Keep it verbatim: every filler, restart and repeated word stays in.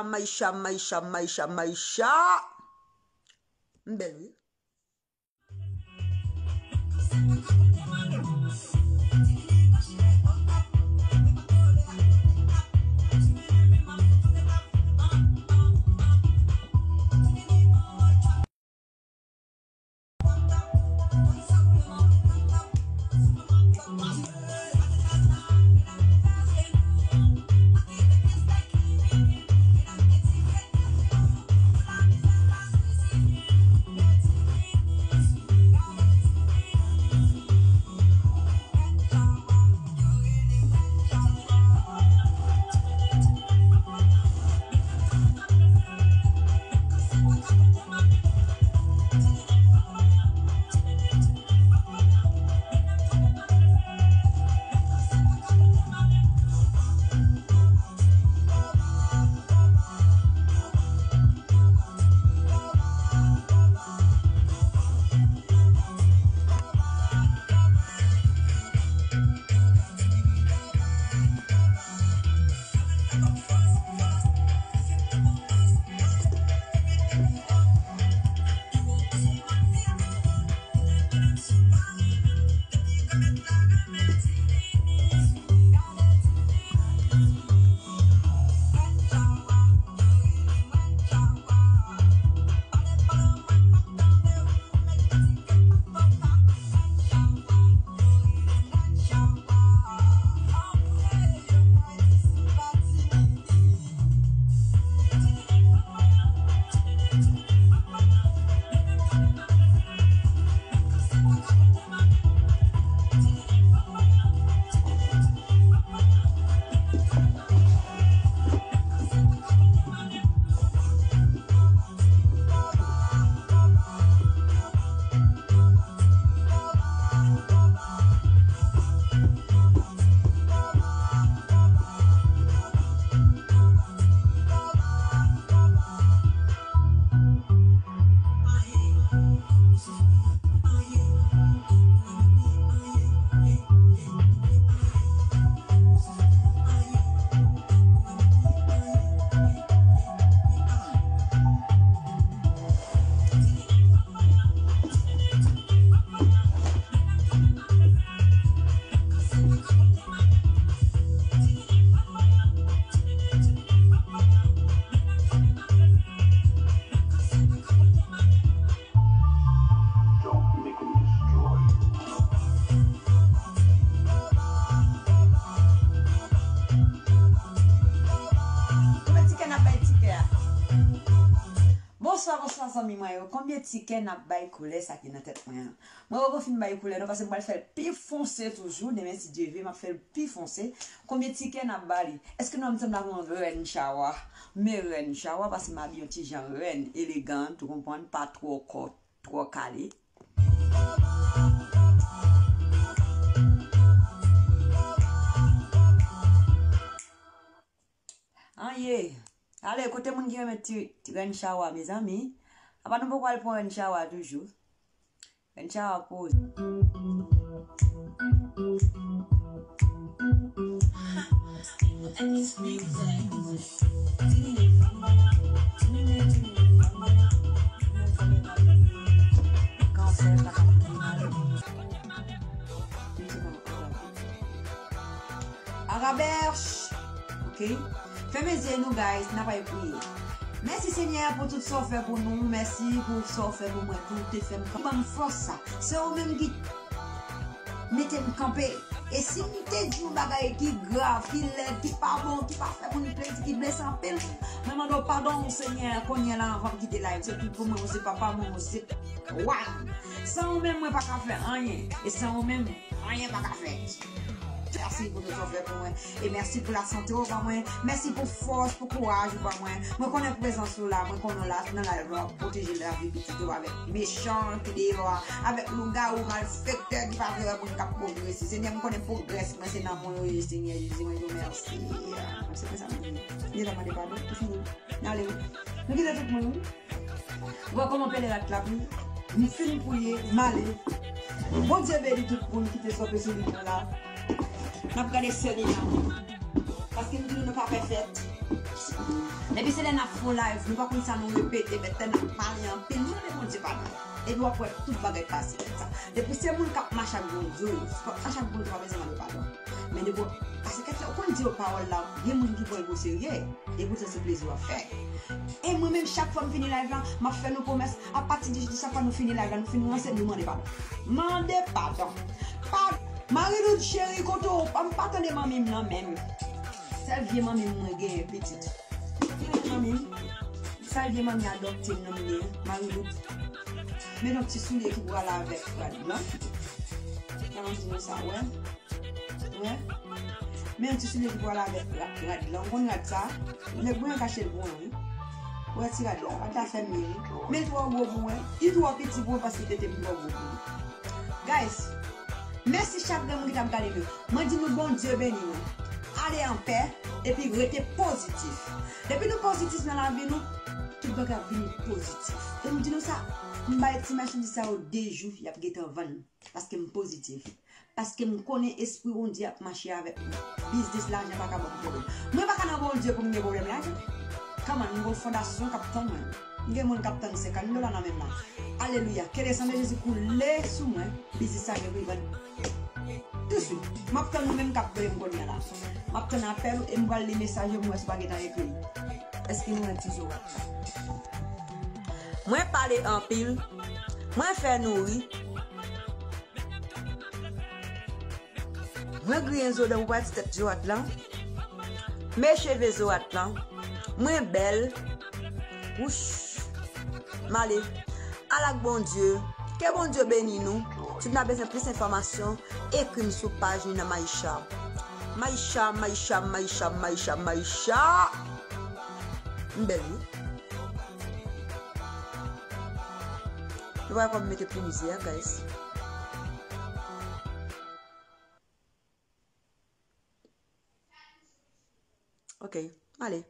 Maisha, Maisha, Maisha, Maisha. M bèl, wi. Konbyen tikè n ap bay tikè a? Bonswa, bonswa, zanmi mwen yo. Konbyen tikè n ap bay koulè sa ki nan tèt mwen an? Mwen poko fin bay koulè non, paske m pral fè l pi fonse toujou. Demen, si Dye vle, m ap fè l pi fonse. Konbyen tikè n ap ba li? Èske nou wè m sanble ak yon rèn chawa? Men rèn chawa, paske m abiye yon ti jan rèn, elegan, ou konprann, pa twò kòt, twò kale. An ye. Ale, kote moun ki renmen ti, ti rèn chawa, mezanmi? Apa nou poko al pran rèn chawa toujou? Rèn chawa poze. Arabèch. Ok? Fèmen zye nou, guys, n ap al priye. Mèsi, Senyè, pou tout sa w fè pou nou. Mèsi pou sa w fè pou mwen tou. Ou te fè m kanpe. Ban m fòs sa. Se ou menm ki mete m kanpe. E si m te di yon bagay ki grav, ki lèd, ki pa bon, ki pa fè moun plezi, ki blese anpil, mwen mande w padon, Senyè, kounye a la, anvan m kite live. Se tout pou mwen, ou se papa mwen, ou se wa m. San ou menm, mwen pa ka fè anyen. E san ou menm, anyen pa ka fèt. Mèsi pou tout sa w fè pou mwen. E mèsi pou lasante w ban mwen. Mèsi pou fòs, pou kouraj ou ban mwen. Mwen konnen prezans ou la. Mwen konnen w la nan live la, w ap pwoteje lavi pitit ou avèk mechan ki deyò a, avèk lougawou, malfektè ki pa vle wè moun k ap pwogrese. Senyè, m konnen pwogrès mwen se nan men w yo ye, Senyè Jezi, mwen di w mèsi. Se konsa m di. Deja mande padon, e fini. N ale wi. Nou kite tout moun wi. Ou wè kòman pèlen rat la pi? M fin priye, m ale. Bondye beni tout moun ki te kanpe sou live la. N ap gade sè Nina. Paske m di nou, nou pa pèfèt. Depi se lè n ap fè yon live, nou pa konn sa nou repete, bèt tè n ap pale anpil, nou mande Bondye padon. Epi w ap wè tout bagay pase konsa. Depi se moun k ap mache ak Bondye, w ap mache ak Bondye, w pa bezwen mande padon. Men depi w, paske kèk lè, ou konn di yo pawòl la, gen moun ki pran l pou serye, e poutan se plezi w ap fè. E mwen menm, chak fwa m fini live la, m ap fè nou pwomès, apati de jodi, chak fwa nou fini live la, nou fin ranse, nou mande padon. Mande padon. Pa, Marie Lourdes cheri, kote w? M pa tande manmi m nan menm. Sèl vye manmi m mwen genyen, pitit. Vye manmi m. Sèl vye manmi adopte m nan m genyen, Marie Lourdes. Men yon ti soulye ki pral avèk rad lan. Kòman di nou sa, wè? Wè? Men yon ti soulye ki pral avèk ra-, rad lan. Ou konn rad sa? Nèg mwen kache l pou mwen, wi. Wè ti rad la, rad la fè m byen, wi. Men l twò gwo pou mwen. Li twò piti pou mwen paske tete m twò gwo pou li. Guys, mèsi chak grenn moun ki t ap gade m yo. Mwen di nou Bondye beni nou. Ale an pè, epi rete pozitif. Depi nou pozitif nan lavi nou, tout bagay ap vini pozitif. E m di nou sa, m bay ti machandiz sa yo de jou, y ap gentan vann. Paske m pozitif. Paske m konnen espri Bondye ap mache avèk mwen. Biznis, lajan pa ka ban m pwoblèm. Mwen pa ka nan Bondye pou m gen pwoblèm lajan. Kòman, m gon fondasyon k ap tann mwen. M gen moun k ap tann senkant dola nan men m la. Alelouya. Ke le san de Jezi koule sou mwen. Biznis sa gen pou l vann touswit. M ap tann ou menm k ap vle m kounye a la. M ap tann apèl ou e m pral li mesaj yo, m wè si w pa gentan ekri. Èske nou wè ti zorat la? Mwen pale anpil. Mwen fè nou ri. Mwen griyen zo dan pou pati tèt zorat lan. Men cheve zorat lan. Mwen bèl. Wouch. M ale. Al ak Bondye. Ke Bondye beni nou. Si w ta bezwen plis enfòmasyon, ekri m sou paj Nina Maisha. Maisha, Maisha, Maisha, Maisha, Maisha. M bèl, wi. Nou pa konn mete pou mizè, guys. Ok, ale.